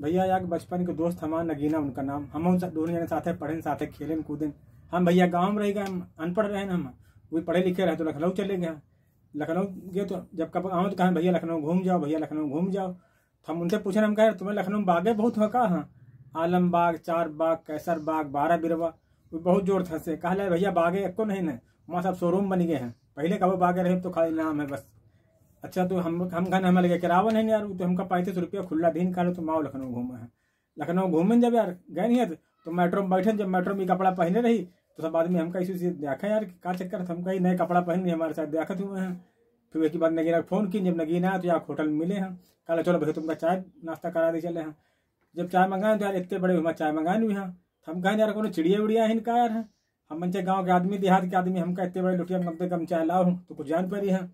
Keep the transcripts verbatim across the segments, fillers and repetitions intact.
भइया, एक बचपन के दोस्त हमार नगीना उनका नाम, हम उन सा-, दोनों जने साथे पढ़ेन, साथे खेलेन कूदेन। हम भइया गाँव में रह गए, हम अनपढ़ रहेन, हम वो पढ़े लिखे रहे तो लखनऊ चले गए। लखनऊ गए तो जब कब आवे तो कहेन, "भइया लखनऊ घूम जाओ, भइया लखनऊ घूम जाओ।" तो हम उनसे पूछेन, हम कहे, "तुम्हें लखनऊ में बागे बहुत हुआ का?" हाँ, आलम बाग, चार बाग, कैसर बाग, बारह बिरवा, वो बहुत जोर था से। कहला, "भइया बागे एको नहीं है, वहाँ सब शोरूम बन गए हैं, पहले कबो बागे रहे, अब तो खाली नाम है बस।" अच्छा, तो हम हम कहेन, "हमें लगे किरावन है यार, वो तो हमका पैंतीस रुपया खुल्ला दीन, कहले तुम आओ लखनऊ घूमे हैं।" लखनऊ घूमेन जब यार गए नहीं है तो, तो मेट्रो में बैठेन, जब मेट्रो में कपड़ा पहने रही तो सब आदमी हमका इसी से देखे यार कि का चक्कर है, हमका ही नए कपड़ा पहन के हमारे साथ देखत हुए हैं। फिर एक बार नगीना फोन की, जब नगीना आया तो यहाँ होटल में मिले हैं, कहला, "चलो भइया तुमका चाय नाश्ता करा दे चले हैं।" जब चाय मंगाए तो यार इतने बड़े हुआ चाय मंगाए हुए हैं, तो हम कहेन, "यार कोनो चिड़िया उड़िया है इनका यार है, हम मनचे गाँव के आदमी, देहात के आदमी, हमका इतने बड़े लोटिया में कम से कम चाय लाओ, तो कुछ जान पड़ी है,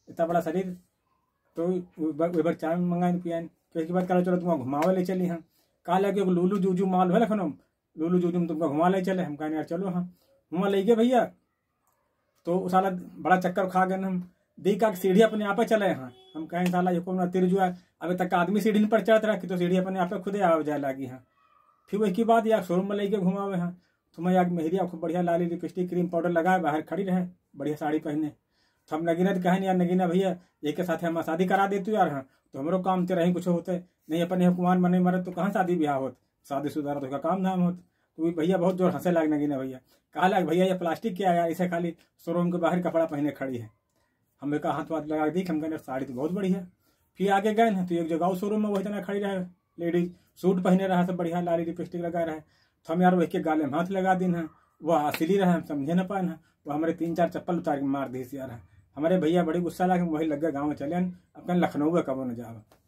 इतना बड़ा शरीर।" तो उ ब-, एक बार चाय मंगाए पियान, तो एक बार कहला, "चलो तुमका घुमावे ले चली हैं।" कहला कि एगो लूलू जूजू माल है लखनऊ, लूलू जूजू में तुमका घुमा ले चले। हम कहेन, "यार चलो हाँ।" वहाँ ले गए भइया, तो उ साला बड़ा चक्कर खा गए हम। दी का सीढ़ी अपने आपे चले हैं। हम कहेन, "साला ये कौन तिरजुआ, अबे तक आदमी सीढ़ी पर चढ़त रहा कि तो सीढ़ी अपने आपे खुदे आवे जाए लागी हैं।" फिर वही की बात या शोरूम में लेके घुमावे हैं। तुम्हें यार मेहरिया खूब बढ़िया लाली लिपस्टिक, क्रीम पाउडर लगाए बाहर खड़ी रहे, बढ़िया साड़ी पहने। तो हम नगीना तो कहेन, "यार नगीना भइया, ये के साथ हम शादी करा देतू यार, हाँ, तो हमरो काम ते रही कुछ होते, नहीं अपने कुमार मने मरत तो कहाँ शादी ब्याह होत, शादीशुदा रहत तो का काम धाम होत।" तो वो भइया बहुत जोर हंसे लाग नगीना भइया, कहला कि, "भइया ये प्लास्टिक क्या है यार, इसे खाली शोरूम के बाहर कपड़ा पहने खड़ी है।" हमें का हाथ वाथ लगा दी, हम कहेन, "साड़ी तो बहुत बढ़िया।" फिर आगे गए हैं तो एक जगह और शोरूम में वही जना खड़ी रहे लेडीज, सूट पहने रहा, सब बढ़िया लाली लिपस्टिक लगा रहे। तो हम यार वही के गाले में हाथ लगा दीन है, वह असली रहे, हम समझे न पाए हैं। वो हमारे तीन चार चप्पल उतार के मार दी यार है। हमारे भइया बड़ी गुस्सा लागे, वही लग गए गाँव में चले आन, अब कहेन लखनऊ कबो न जाओ।